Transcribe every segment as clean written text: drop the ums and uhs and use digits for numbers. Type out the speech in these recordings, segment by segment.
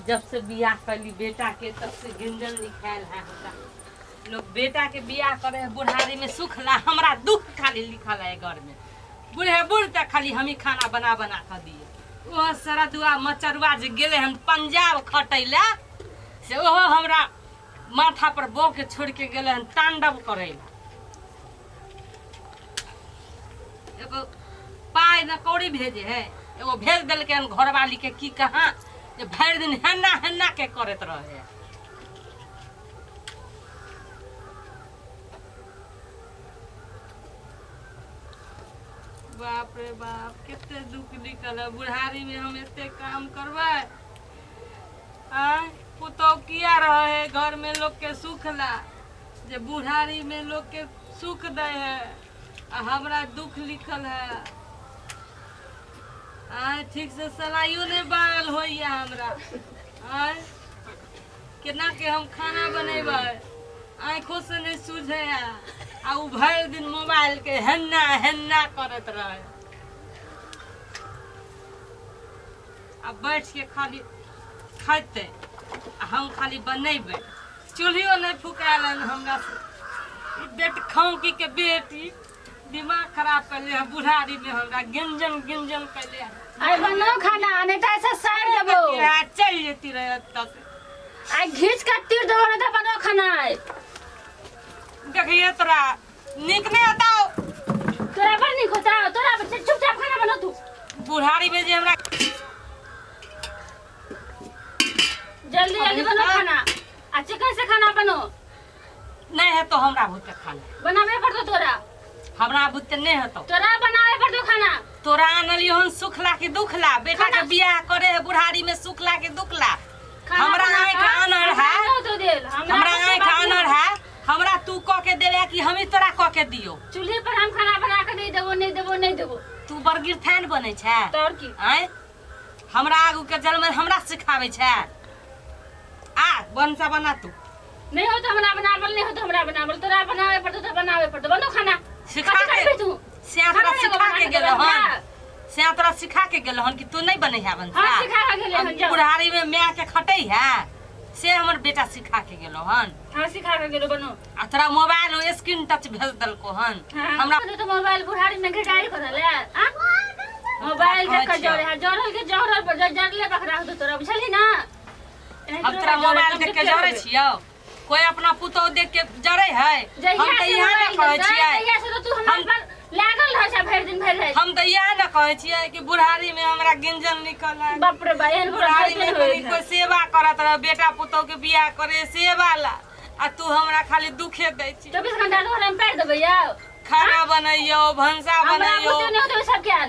जब से बियाह कैली बेटा के तब से गिंजन लिखायल है हमरा। लोग बेटा के बियाह करे है बुढ़ारी में सुख ला, हमरा दुख खाली लिखल है घर में। बूढ़े बूढ़ तक खाली हम ही खाना बना बना कर दिए। ओहो सरदुआ मचरुआ जे गेले हन पंजाब खटैला से ओहो हमरा माथा पर बो के छोड़ के गेले हन तांडव करैला। एगो पाइ न कौड़ी भेजे है, एगो भेज देलकै हन घरवाली के की कहाँ जे भरि दिन हेन्ना हेन्ना के करैत रहे। बाप रे बाप कते दुख निकल है बुढ़ारी में हम एते काम करबै। आय पुतोह किया रहे है घर में लोग के सुख ला, जे बुढ़ारी में लोग के सुख दे है आ हमरा दुख लिखल है। आय ठीक से सलाइयो नहीं बारल होइया हमरा। आय केना के हम खाना बनेबै, आँखों से नहीं सूझे आ उ भरि दिन मोबाइल के हेन्ना हेन्ना करैत रहे। आ बैठ के खाली खैतै आ हम खाली बनेबै, चूल्हियो नहीं फुकायल हमरा से। ई बेट खौकी के बेटी दिमाग खराब कैले है बुढ़ारी में हमरा गिंजन गिंजन कैले है। आइ बनाओ खाना नहीं तो ऐसे सार देबो। चल जेती रहे तक आइ घीच के तीर देबो नहीं तो बनाओ खाना। आइ देखिए तोरा नीक नहीं होता, तोरा बड़ नीक होता, तोरा चुपचाप खाना बना तू। बुढ़ारी में जे हमरा जल्दी जल्दी बनाओ खाना, आ चिकन से खाना बनो। नहीं है तो हमरा भूते खाना बनावे पड़तो तोरा, हमरा भूते नहीं होतो, तोरा बनावे पड़तो खाना। तोरा आनलियो हन सुखला के दुखला, बेटा के बियाह करे है बुढ़ारी में सुखला के दुखला। हमरा आँख आनर है, हमरा आँख आनर है, हमरा तू क के देवे कि हम ही तोरा क के दियो? चूल्हे पर हम खाना बना के नहीं देबो, नहीं देबो, नहीं देबो। तू बरगिर थैन बनै छै तोर की? आय हमरा आगू के जलमन हमरा सिखाबै छै। आ बनसा बना तू। नहीं हो तो हमरा बनावल, नहीं हो तो हमरा बनावल, तोरा बनावे पड़तो तो बनावे पड़तो। बनो खाना सिखा के तू से तोरा सिखा के गेल हन, से तोरा सिखा के गेल हन कि तू नहीं बनै है बनसा? हां सिखा के गेल हन। बुढ़ारी में माय के खटै है से हमर बेटा सिखा के गेलो हन। हां सिखा के गेलो बनो। आ तोरा मोबाइल स्क्रीन टच भेज देलको हन। हमरा तो मोबाइल बुढ़ारी में घटाई कर ले। आ मोबाइल के जरे है, जरल के जरल पर जरले बखरा हो तोरा, बुझली ना? हम तोरा मोबाइल देख के जरे छियो, कोई अपना पुतोह देख के जरे है? हम त इहा ना कहै छियै, तू हमरा पर लागल रह छै भरि दिन भरि राति। हम त इहा ना कहै छियै कि बुढ़ारी में हमरा गिंजन निकल है। बाप रे बा एहन बुढ़ारी में कोई सेवा करत रह, बेटा पुतोह के बियाह करे सेवा ला, आ तू हमरा खाली दुखे दै छी। 24 घंटा तोहर हम पैर देबै यौ, खाना बनैयो, भनसा बनैयो,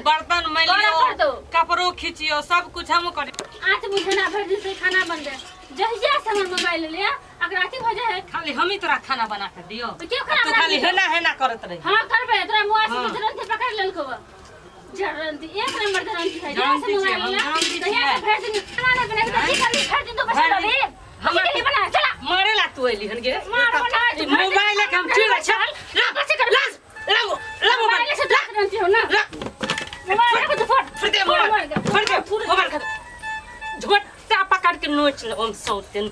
बर्तन मैलियो, कपड़ो खींचियो, सब कुछ हम करे। आँच बुझना भरि दिन से खाना बन जाए, जहिया से हमर मोबाइल ले अगर अथी हो जाए खाली हम ही तोरा खाना बना के दियो, तू खाली हेना हेना करत रही। हां करबे, तोरा मोबाइल से तुरंत पकड़ लेलको जरंती, एक नंबर जरंती है। जहिया से मोबाइल ले तहिया से भरि दिन खाना नहीं बना के खाली भरि दिन तो बस रहे। हम के बना चला मारेला तू एली हन गे, मार बना मोबाइल के हम चीर छ ला ला ला ला मोबाइल से जरंती हो ना, मोबाइल के तो फोड़ फोड़ दे मोबाइल, फोड़ दे मोबाइल के झोटा पकड़ के नोच ले हम सौतेन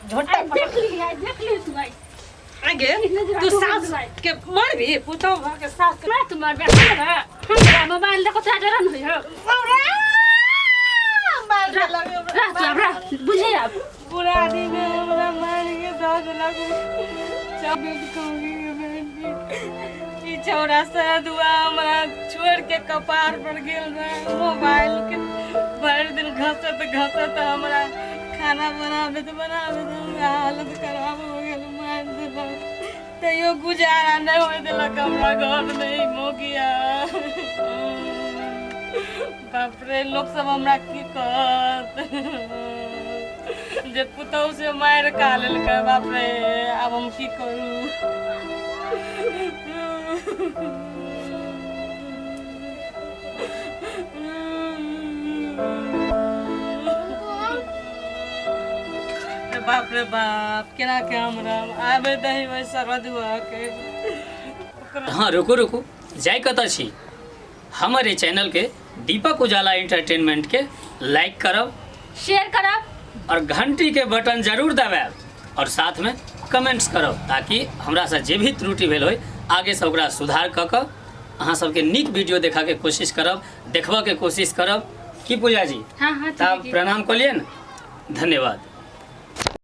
झोटा देख ली है, देख ली तू आई आगे तू सास के मरबी पुतोह भर के सास के मैं तू मरबे। हमरा मोबाइल देखो तोरा डरन होय हो, रह तू अब रह बुझे अब। बुढ़ारी में हमरा मार के दऽ देलक चबेट कहूंगी बेटी ई छौड़ा सरदुआ हमरा छोड़ के कपार पर गेल रहे मोबाइल के भरि दिन घसत घसत हमरा खाना बनाबैत बनाबैत हमरा हालत खराब हो गेल, मारि देलक तैयो गुजारा नहीं होय देलक हमरा घर में ई मौगिया। बाप रे लोग सब हमरा की कहत जे पुतोह से मारि खा लेलकै। बाप रे आब हम की करू? बाप रे बाप केना के हमरा आबे दही में सरदुआ के। हाँ रुकू रुकू, जाय कतऽ छी? हमर एहि चैनलके दीपक उजाला एंटरटेनमेंट के लाइक करब, शेयर करब और घंटी के बटन जरूर दबायब और साथ में कमेंट्स करब, ताकि हमरा से जे भी त्रुटि भेल होय आगे से ओकरा सुधार कऽ कऽ अहाँ सबके नीक वीडियो देखा के कोशिश करब, देखबऽ के कोशिश करब। की पूजा जी? हाँ हाँ। तब प्रणाम कऽ लियै ने। धन्यवाद।